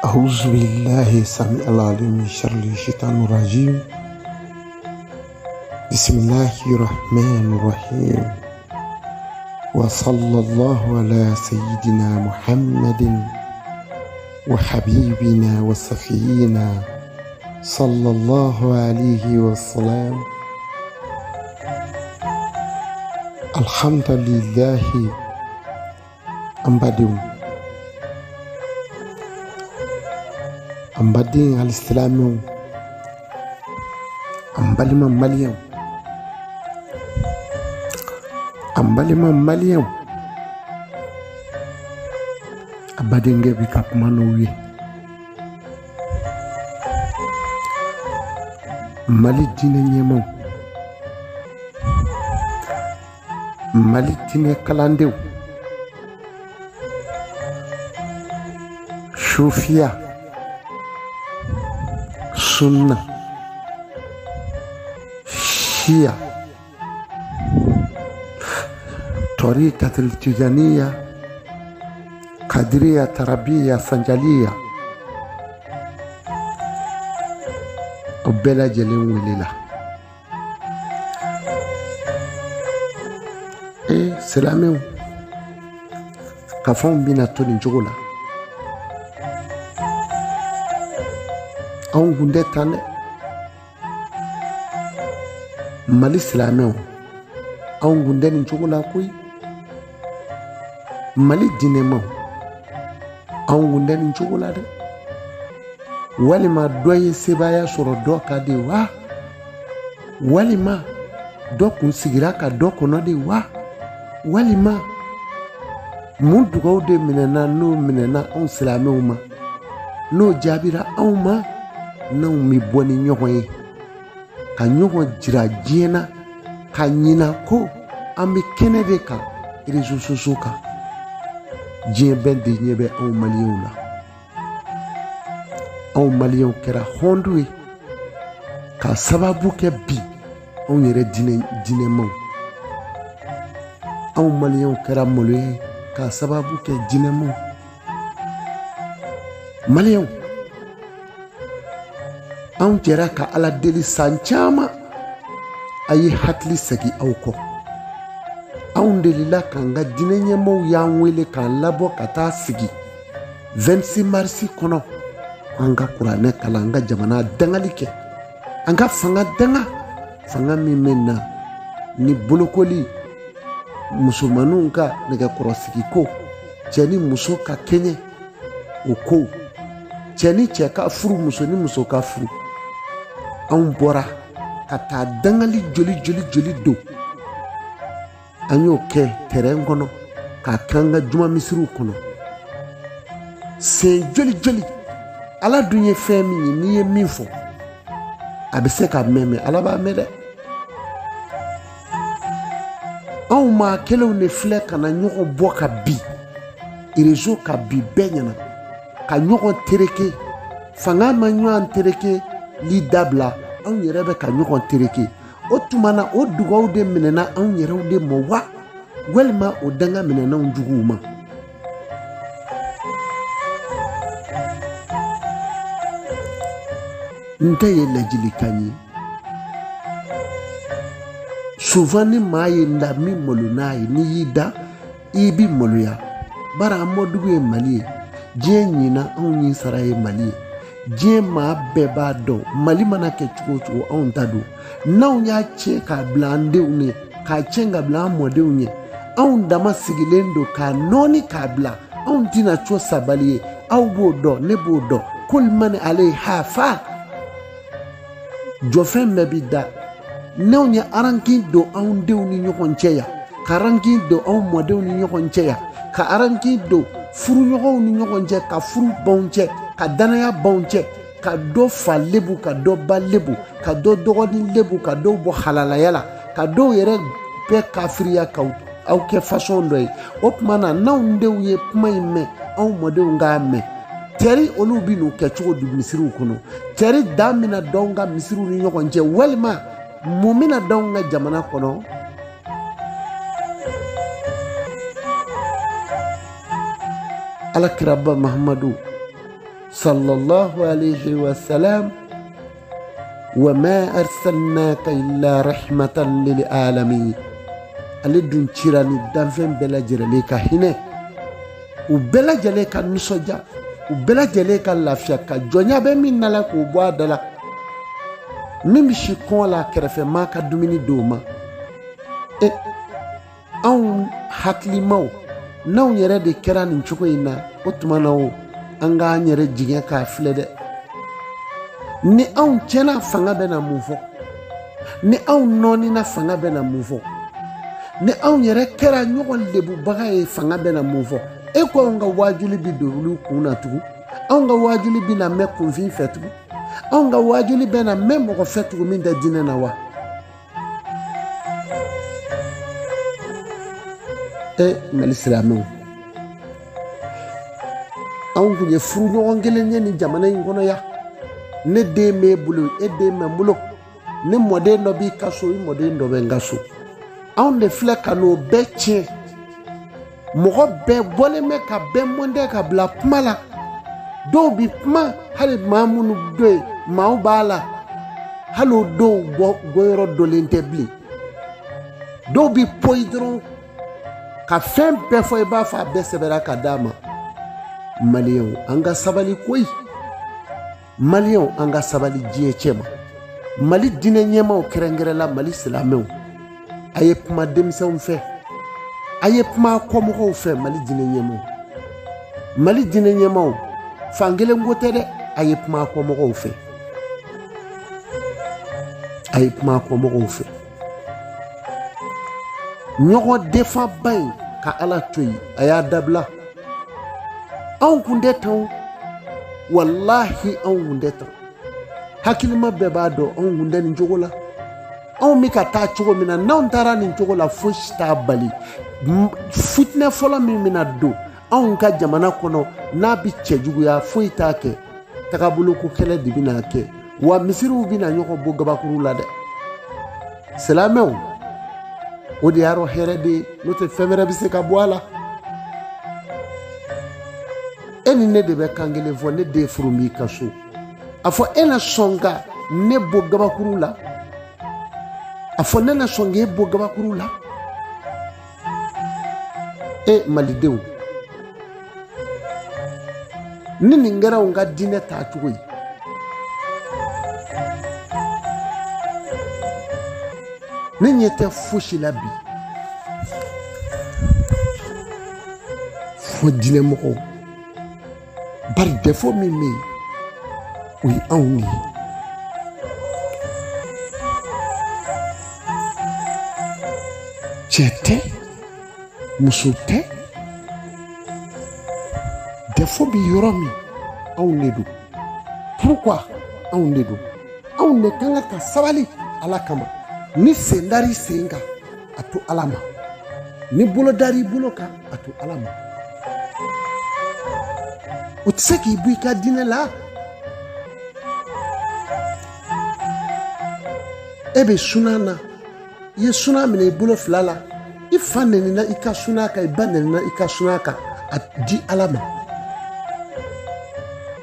أعوذ بالله السميع العليم من شر الشيطان الرجيم. بسم الله الرحمن الرحيم، وصلى الله على سيدنا محمد وحبيبنا وصفينا صلى الله عليه وسلم. الحمد لله. An badenw, an baden alisilamɛw, an balima maliyɛnw, an balima maliyɛnw, a badenkɛ bi ka kuma n'aw ye. Mali diinɛ ɲɛmaaw, Mali diinɛ kalandenw, sufiya, sunna, shiya, tariqatul tijaniya, kadiriya, tarabiya, sanjaliya, o bɛɛ lajɛlen welela. Ee silamɛw, kafɔnw bɛna to nin cogo la. Anw kun tɛ tan dɛ. Mali silamɛw, anw kun tɛ nin cogo la koyi. Mali diinɛmaw, anw kun tɛ nin cogo la dɛ. Walima dɔ ye sebaaya sɔrɔ dɔ kan de wa? Walima dɔ kun sigira ka dɔ kɔnɔ de wa? Walima mun dugaw de minɛna n'o minɛna anw silamɛw ma, n'o jaabira anw ma, n'anw bɛ bɔ ni ɲɔgɔn ye ka ɲɔgɔn jira diɲɛ na, ka ɲina ko an bɛ kɛnɛ de kan réseaux sociaux kan. Diɲɛ bɛɛ de ɲɛ bɛ anw maliyɛnw la. Anw maliyɛnw kɛra hɔndu ye k'a sababu kɛ bi anw yɛrɛ diinɛmaw. Anw maliyɛnw kɛra maloya ye k'a sababu kɛ diinɛmaw. Maliyɛnw, anw jɛra ka Ala deli san caman, a ye hakili segin aw kɔ. Anw delila k'an ka diinɛ ɲɛmaaw y'an wele k'an labɔ ka taa sigi 26 mars kɔnɔ, an ka kuranɛ kalan, an ka jamana dangali kɛ, an ka fanga danga, fanga min bɛ na ni bolokoli, musomaninw ka nɛgɛkɔrɔsigi ko, cɛ ni muso ka kɛɲɛ o ko, cɛ ni cɛ ka furu, muso ni muso ka furu. Anw bɔra ka taa dangali joli joli joli don, an y'o kɛ terrain kɔnɔ k'a kɛ an ka juma misiriw kɔnɔ sen joli joli. Ala dun ye fɛn min ye, n'i ye min fɔ a bɛ se ka mɛn, mɛ Ala b'a mɛn dɛ. Anw maa kelenw de filɛ ka na ɲɔgɔn bɔ ka bi réseau ka bi bɛɛ ɲɛna, ka ɲɔgɔn tereke. Fanga ma ɲɔgɔn tereke li dabila, anw yɛrɛ bɛ ka ɲɔgɔn tereke. O tuma na, o dugaw de minɛna anw yɛrɛw de ma wa, walima o danga minɛna anw juguw ma? N tɛ ye ladilikan ye. Souvent ni maa ye n da min malo n'a ye, n'i y'i da i bi maloya. Bari an mɔdugu ye Mali ye, diɲɛ ɲina anw ɲin sara ye Mali ye. Diɲɛ maa bɛɛ b'a dɔn Mali mana kɛ cogo o cogo anw ta don. N'anw y'a tiɲɛ k'a bila an denw ɲɛ, k'a tiɲɛ ka bila an mɔdenw ɲɛ, anw dama sigilen don k'a nɔɔni k'a bila, anw tɛna co sabali ye. Aw b'o dɔn, ne b'o dɔn. Kul man alayhi hafa, jɔfɛn bɛɛ bi da. N'anw ye arankin don anw denw ni ɲɔgɔn cɛ yan, ka arankin don anw mɔdenw ni ɲɔgɔn cɛ yan, ka arankin don furuɲɔgɔnw ni ɲɔgɔn cɛ, ka furu banw cɛ, ka danaya banw cɛ, ka dɔ fa lebu, ka dɔ ba lebu, ka dɔ dɔgɔnin lebu, ka dɔw bɔ halalaya la, ka dɔw yɛrɛ bɛɛ kafiriya ka aw kɛ fasɔn dɔ ye. O tuma na, n'anw denw ye kuma in mɛn, anw mɔdenw k'a mɛn, tɛri olu bɛ n'u kɛ cogo di misiriw kɔnɔ? Tɛri dan bɛna dɔn ka misiriw ni ɲɔgɔn cɛ, walima mun bɛna dɔn ka jamana kɔnɔ? Ala kiraba Mahamadu Sallallahu alayhi wa salam. Wa ma arsalnaka illa rahmatan lil alamin. Ale dun cira ni danfɛn bɛɛ lajɛlen ka hinɛ, u bɛɛ lajɛlen ka nisɔndiya, u bɛɛ lajɛlen ka lafiya, ka jɔnya bɛ min na la k'o bɔ a da la. Min bɛ si kɔngɔ la kɛrɛfɛ maa ka dumuni d'o ma. E anw hakilimaw n'anw yɛrɛ de kɛra nin cogo in na, o tuma na o an k'an yɛrɛ jigin k'a filɛ dɛ. Ni anw tiɲɛna fanga bɛ na mun fɔ? Ni anw nɔɔnina fanga bɛ na mun fɔ? Ni anw yɛrɛ kɛra ɲɔgɔn lebubaga ye fanga bɛ na mun fɔ? E ko anw ka waajuli bi don olu kun na tugun? Anw ka waajuli bɛ na mɛn kunfin fɛ tugun? Anw ka waajuli bɛ na mɛn mɔgɔ fɛ tugun min tɛ diinɛ na wa? E Mali silamɛw, anw tun ye furuɲɔgɔn kelen ye nin jamana in kɔnɔ yan. Ne den b'e bolo, e den bɛ n bolo. Ne mɔden dɔ b'i ka so, i mɔden dɔ bɛ n ka so. Anw de filɛ ka n'o bɛɛ tiɲɛ. Mɔgɔ bɛɛ bɔlen bɛ ka bɛɛ mɔndɛ ka bila kuma la. Dɔw bi kuma hali maa minnu dɔ yen, maaw b'a la, hali o dɔw bɔyɔrɔ dɔlen tɛ bilen. Dɔw bi poyi dɔrɔn ka fɛn bɛɛ fɔ, i b'a fɔ a bɛɛ sɛbɛnna ka d'a ma. Maliyɛnw, an ka sabali koyi. Maliyɛnw, an ka sabali diɲɛ cɛ ma. Mali diinɛ ɲɛmaaw kɛrɛnkɛrɛnla Mali silamɛw, a ye kuma denmisɛnw fɛ, a ye kuma kɔmɔgɔw fɛ. Mali diinɛ ɲɛmaaw, Mali diinɛ ɲɛmaaw, fankelen ko tɛ dɛ, a ye kuma kɔmɔgɔw fɛ, a ye kuma kɔmɔgɔw fɛ. Ɲɔgɔn defanba in ka Ala to yen, a y'a dabila. Anw kun tɛ tan, walahi anw kun tɛ tan. Hakilima bɛɛ b'a dɔn anw kun tɛ nin cogo la. Anw bɛ ka taa cogo min na, n'anw taara nin cogo la, fosi t'a bali. Fitinɛ fɔlɔ min bɛna don anw ka jamana kɔnɔ, n'a bɛ cɛjuguya, foyi t'a kɛ. Tagaboloko kɛlɛ de bɛna kɛ, wa misiriw bɛna ɲɔgɔn bɔ gabakuru la dɛ. Silamɛw, o de y'a rɔ hɛrɛ de ye, n'o tɛ fɛn wɛrɛ bɛ se ka bɔ a la. E ni ne de bɛ kan kelen fɔ, ne den furu b'i ka so. A fɔ e na sɔn ka ne bɔ gabakuru la? A fɔ ne na sɔn k'e bɔ gabakuru la? E malidenw, ni nin kɛra anw ka diinɛ taacogo ye, ne ɲɛ tɛ fosi la bi fo diinɛmɔgɔw. Bari défaut min bɛ yen, o ye anw de ye. Cɛ tɛ, muso tɛ, défaut bɛ yɔrɔ min, anw de don. Pourquoi anw de don? Anw de kan ka sabali Ala kama. Ni sen dar'i sen kan, a to Ala ma. Ni bolo dar'i bolo kan, a to Ala ma. O tɛ se k'i bɔ i ka diinɛ la. E bɛ sunan na, i ye sunan minɛ i bolo fila la, i fa nɛnina i ka sunan kan, i ba nɛnina i ka sunan kan, a di Ala ma.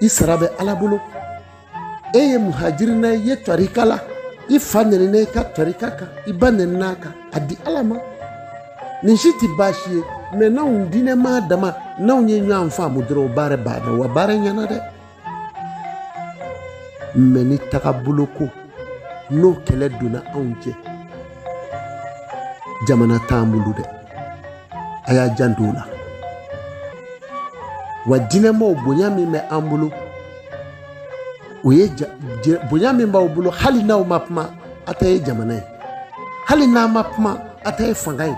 I sara bɛ Ala bolo. E ye muhajirina ye, i ye tarika la, i fa nɛnina i ka tarika kan, i ba nɛnina a kan, a di Ala ma. Nin si tɛ baasi ye, mɛ n'anw diinɛmaa dama, n'anw ye ɲɔgɔn faamu dɔrɔn, baara banna, wa baara ɲɛna dɛ. Mɛ ni tagabolo ko n'o kɛlɛ donna anw cɛ, jamana t'an bolo dɛ. A y'a janto o la. Wa diinɛmaaw, bonya min bɛ an bolo, o ye bonya min b'aw bolo. Hali n'aw ma kuma, a ta ye jamana ye. Hali n'a ma kuma, a ta ye fanga ye.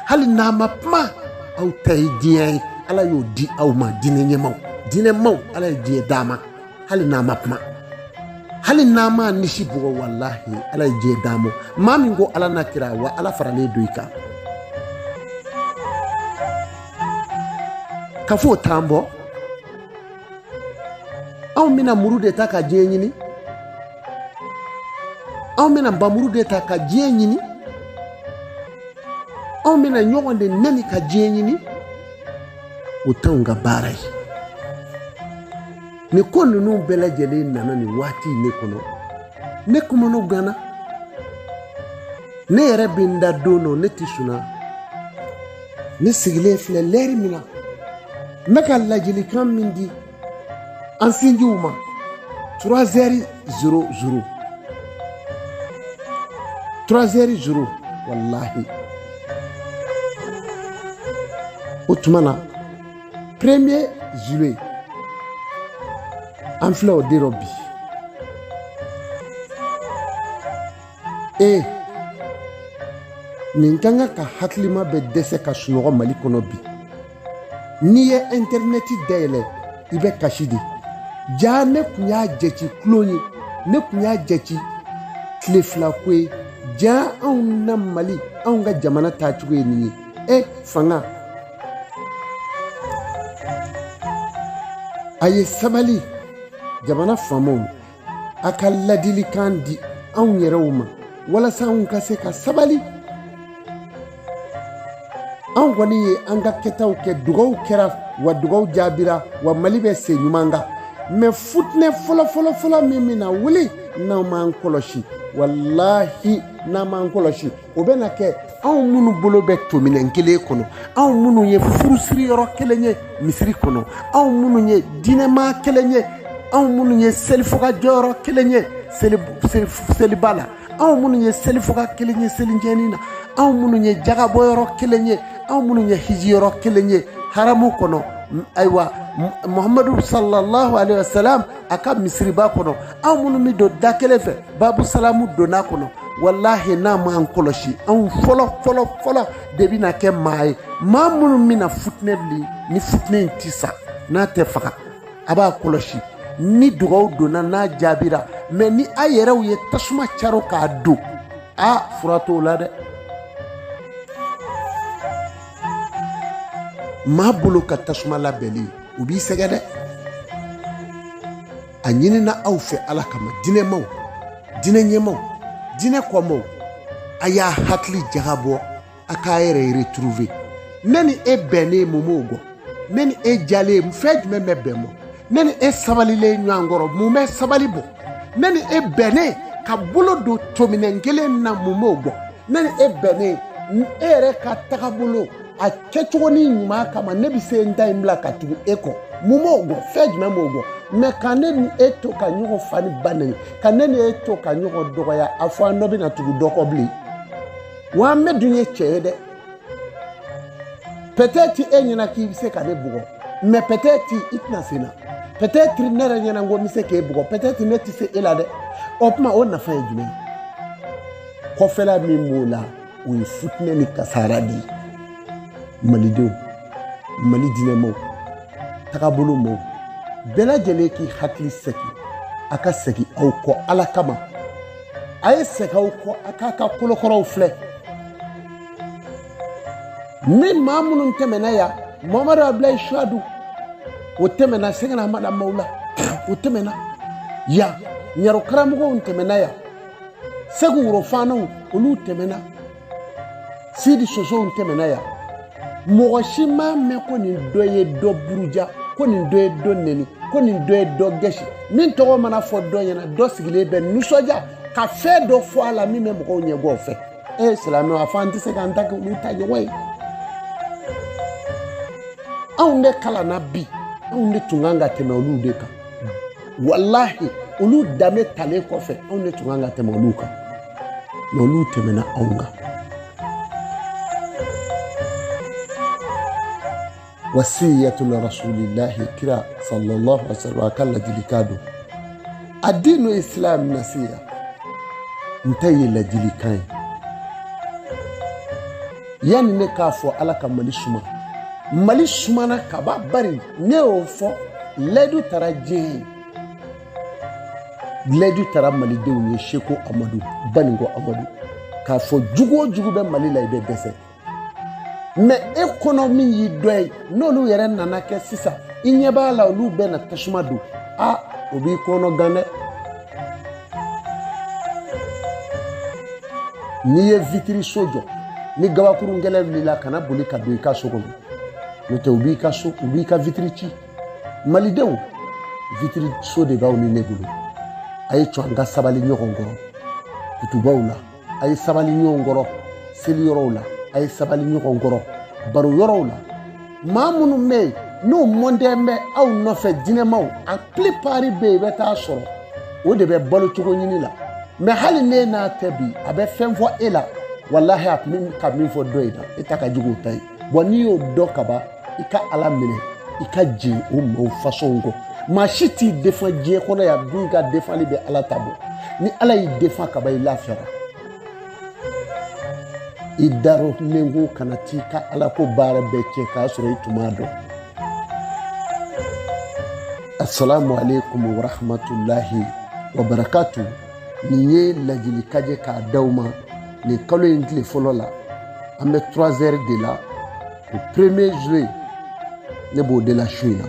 Hali n'a ma kuma, aw ta ye diɲɛ ye. Ala y'o di aw ma, diinɛ ɲɛmaaw, diinɛmaw, Ala ye diɲɛ d'a ma. Hali n'a ma kuma, hali n'a ma nisi bugɔ, walahi Ala ye diɲɛ d'a ma. Maa min ko Ala n'a kira, wa Ala faralen don i kan. Ka fɔ o t'an bɔ. Anw bɛna muru de ta ka diɲɛ ɲini, anw bɛna npanmuru de ta ka diɲɛ ɲini, anw bɛna ɲɔgɔn de nɛni ka diɲɛ ɲini. O t'anw ka baara ye. Nin ko ninnu bɛɛ lajɛlen nana nin waati in de kɔnɔ. Ne kɔnɔ ganna. Ne yɛrɛ bɛ n da don dɔ, ne tɛ sunaa. Ne sigilen filɛ lɛri min na, n bɛ ka ladilikan min di an sinjiw ma 3h00 3h00 walahi. O tuma na 1er juillet an filɛ o de rɔ bi. Ee, nin ka kan ka hakilima bɛ dɛsɛ ka sunɔgɔ Mali kɔnɔ bi. N'i ye intɛrinɛti dayɛlɛ, i bɛ kasi de. Ja ne kun y'a jate tulon ye, ne kun y'a jate tile fila ko ye. Ja anw na Mali, anw ka jamana taacogo ye nin ye. E fanga, a ye sabali jamana faamaw, a ka ladilikan di anw yɛrɛw ma walasa anw ka se ka sabali. Anw kɔni ye an ka kɛtaw kɛ, dugaw kɛra wa dugaw jaabira wa Mali bɛ sen ɲuman kan. Mɛ futinɛ fɔlɔ fɔlɔ fɔlɔ min bɛna wuli n'an m'an kɔlɔsi, walahi n'an m'an kɔlɔsi, o bɛna kɛ anw minnu bolo bɛ tominɛn kelen kɔnɔ, anw minnu ye furusiri yɔrɔ kelen ye misiri kɔnɔ, anw minnu ye diinɛmaa kelen ye, anw minnu ye selifuga jɔyɔrɔ kelen ye seliba la, anw minnu ye selifuga kelen ye selincɛnin na, anw minnu ye jagabɔyɔrɔ kelen ye, anw minnu ye hijiyɔrɔ kelen ye haramu kɔnɔ, ayiwa Muhammadu sallallahu alaihi wasallam a ka misiriba kɔnɔ, anw minnu bɛ don da kelen fɛ babu salamu donna kɔnɔ, walahi n'a m'an kɔlɔsi, anw fɔlɔ fɔlɔ fɔlɔ de bɛna kɛ maa ye, maa minnu bɛna futinɛ wuli ni futinɛ in ti sa n'a tɛ faga. A b'a kɔlɔsi ni dugaw donna n'a jaabira, mɛ ni a yɛrɛw ye tasuma caro k'a don, a fura t'o la dɛ. Maa bolo ka tasuma labɛnni, u b'i sɛgɛ dɛ. A ɲinina aw fɛ Ala kama, diinɛmaw, diinɛ ɲɛmaw, diinɛ kɔmaw, a y'a hakili jagabɔ a k'a yɛrɛ retrouver. Ne ni e bɛnnen mun b'o gɔ? Ne ni e jalen fɛn jumɛn bɛ bɛn mɔ? Ne ni e sabalilen ɲɔgɔn kɔrɔ mun bɛ sabali bɔ? Ne ni e bɛnnen ka bolo don tominɛn kelen na mun b'o bɔ? Ne ni e bɛnnen e yɛrɛ ka tagabolo a kɛcogo ni ɲuman kama, ne bɛ se n ta in bila ka tugu e kɔ, mun b'o bɔ? Fɛn jumɛn b'o bɔ? Mɛ ka ne ni e to ka ɲɔgɔn fa ni ba neni, ka ne ni e to ka ɲɔgɔn dɔgɔya, a fɔ an dɔ bɛna tugu dɔ kɔ bilen. Wa an bɛ dun ye cɛ ye dɛ. Peut-être e ɲɛna k'i bɛ se ka ne bugɔ, mais peut-être i tɛna se n na. Peut-être ne yɛrɛ ɲɛna ko n bɛ se k'e bugɔ, peut-être ne tɛ se e la dɛ. O tuma o nafa ye jumɛn ye? Kɔfɛla min b'o la, o ye futinɛ ni kasara de ye. Malidenw, Mali diinɛmaw, tagabolo maaw, bɛɛ lajɛlen k'i hakili segin, a ka segin aw kɔ Ala kama. A ye segin aw kɔ, a k'a ka kolokɔrɔw filɛ. Ni maa minnu tɛmɛna yan, Mamadu Abulayi Suwadu, o tɛmɛna, Sɛgɛnna Amadu Mawula, o tɛmɛna yan, Ɲaro karamɔgɔw tɛmɛna yan, Segu Worofanaw, olu tɛmɛna, Sidi Sosow tɛmɛna yan. Mɔgɔ si m'a mɛn ko nin dɔ ye dɔ buruja, ko nin dɔ ye dɔ neni, ko nin dɔ ye dɔ gɛsi. Min tɔgɔ mana fɔ dɔ ɲɛna, dɔ sigilen bɛ nisɔndiya ka fɛn dɔ fɔ a la min bɛ mɔgɔw ɲɛbɔ o fɛ. E silamɛw, a fɔ an tɛ se k'an ta kɛ olu ta ɲɔgɔn ye. Anw de kalanna bi, anw de tun kan ka tɛmɛ olu de kan. Walahi, olu danbe talen kɔfɛ, anw de tun kan ka tɛmɛ olu kan, mɛ olu tɛmɛna anw kan. Wasiyatul rasulillahi, kira sallallahu alaihi wasallam a ka ladilikan don. Addinu islam nasiya, n ta ye ladilikan ye. Yanni ne k'a fɔ Ala ka Mali suma, Mali sumana kaba bari, ne y'o fɔ, layidu taara diɲɛ ye, layidu taara malidenw ye. Seko Amadu, Baninko Amadu, k'a fɔ jugu o jugu bɛ Mali la, i bɛ dɛsɛ. Mɛ e kɔnɔ min y'i dɔ ye, n'olu yɛrɛ nana kɛ sisan, i ɲɛ b'a la olu bɛ na tasuma don, a o b'i kɔnɔ gan dɛ. N'i ye vitiri so jɔ, ni gabakurun gɛlɛn wulila, kana boli ka don i ka so kɔnɔ, n'o tɛ u b'i ka so, u b'i ka vitiri ci. Malidenw, Vitiri so de b'aw ni ne bolo. A ye cɔ an ka sabali ɲɔgɔn kɔrɔ kutubaw la, a ye sabali ɲɔgɔn kɔrɔ seli yɔrɔw la, a ye sabali ɲɔgɔn kɔrɔ baro yɔrɔw la. Maa minnu bɛ yen n'o mɔndɛn bɛ aw nɔfɛ dinɛmaw, a plupart bɛ yen i bɛ taa sɔrɔ o de bɛ balo cogo ɲini la. Mɛ hali ne n'a tɛ bi, a bɛ fɛn fɔ e la, walahi a tun bɛ ka min fɔ dɔ in na, e ta ka jugu o ta ye. Bɔn n'i y'o dɔn kaban, i ka Ala minɛ, i ka jigin o maaw fasɔnw kɔ. Maa si t'i defan diɲɛ kɔnɔ yan min ka defali bɛ Ala ta bɔ. Ni Ala y'i defan kaban, i lafiyara. I darɔ nɛnko kana t'i ka Ala ko baara bɛɛ cɛ k'a sɔrɔ i tun m'a dɔn. Assalamu alaikum wa rahmatullahi wa barakatuh. Nin ye ladilikan ye k'a d'aw ma nin kalo in tile fɔlɔ la. An bɛ 3 heures de la o 1er juillet, ne b'o de la su in na.